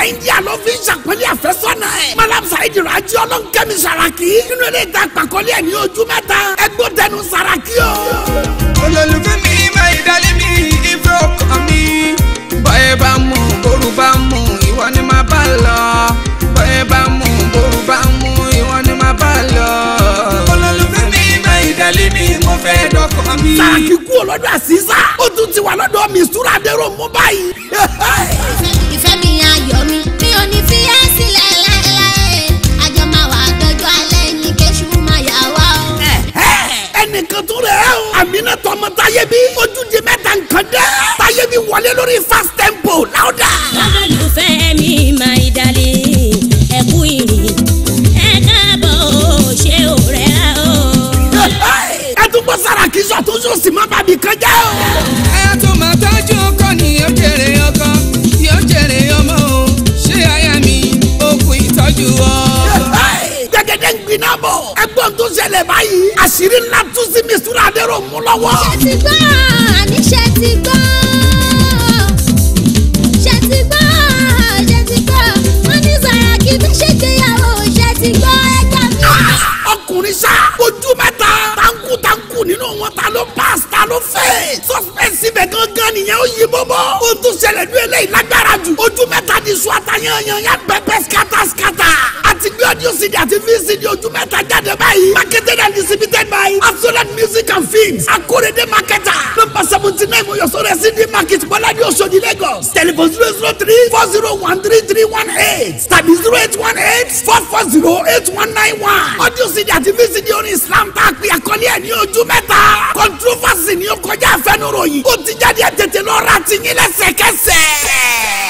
ilẹ̀ India ló fi ń ṣàpọ́nlé àfẹ́sọ́nà ẹ̀. Malam Saheed Raji Ọlọ́nkẹ́mi Saraki nínú eré ìta àpàkọ́lé ẹ̀ ní ojú mẹ́ta ẹgbọ́dẹnu Saraki o. Olólùfẹ́ mi máa ìdálé mi ìfẹ́ ọkàn mi. Bọ́ẹ̀ bá mú bóru bá mú ìwọ ni màá bá lọ. Bọ́ẹ̀ bá mú bóru bá mú ìwọ ni màá bá lọ. Olólùfẹ́ mi máa ìdálé mi mo fẹ́ dọ́kàn mi. Saraki kú ọlọ́dọ̀ àṣìṣà ó tún ti wà lọ́dọ̀ Mistura Adéròmú báyìí. Ìfẹ́ mi ayọ̀ mi mi ò ní fi ẹ́ sílẹ̀ láéláé àjọ máa wà tọ́jú alẹ́ ní kéṣù máa yà wá o. Ẹnìkan tó rẹ̀ ẹ́ o. Àmínà tọmọ Táyébí ojúde mẹ́ta nǹkan dẹ́. Táyébí wọlé lórí fast tempo láwùdà. Olólùfẹ́ mi máa ìdálé ẹ̀kú ìrìn ẹ káàbọ̀ o ṣé o rẹ̀ á o. Ẹ tún gbọ́ Saraki sọ tó sọ sí má bàbí kan jẹ́ o. Aya tó máa tọ́jú ọkọ ni yóò jèrè ọkọ yóò jèrè ọmọ o ṣé aya mi ó kú ìtọ́jú ọ. Gbẹ̀gẹ́dẹ́ ń gbiná bọ̀. Ẹgbọ́n tó ṣẹlẹ̀ báyìí. Àṣírí ńlá tún sí Mistura Adéròmú lọ́wọ́. Ṣé ti gbọ́ àní ṣé ti gbọ́ ṣé ti gbọ́ ṣé ti gbọ́ wọ́n ní Saraki tó ṣègbéyàwó ṣé ti gbọ́ ẹgbẹ́ mi. Ọkùnrin ṣá ojú mẹ́ta tanku tanku nínú wọn ta ló pass ta ló fail. Suspense ibẹ̀ gangan nìyẹn ó yí bọ́bọ́. Ohun tó ṣẹlẹ̀ ní eléyìí lágbára jù. Ojú mẹ́ta di sùn àtàyànyàn yẹn pẹpẹ skata skata. Àti gbé audio CD àti VCD ojú mẹ́ta jáde báyìí. Marketed and distributed by Absolute Music and Films. Akorede Marketer. Number 79 Moyosore CD Market Bọ́ládé Oṣodi Lagos. Telephone 003 401 3318 tàbí 0818 440 8191. Audio CD àti VCD orin Islam tá a pè àkọlé ẹ̀ ní ojú mẹ́ta. Controversy ni ó kọjá àfẹnuròyìn. Ó ti jáde ẹ̀ tètè lọ ra tiyín lẹ́sẹ̀kẹsẹ̀.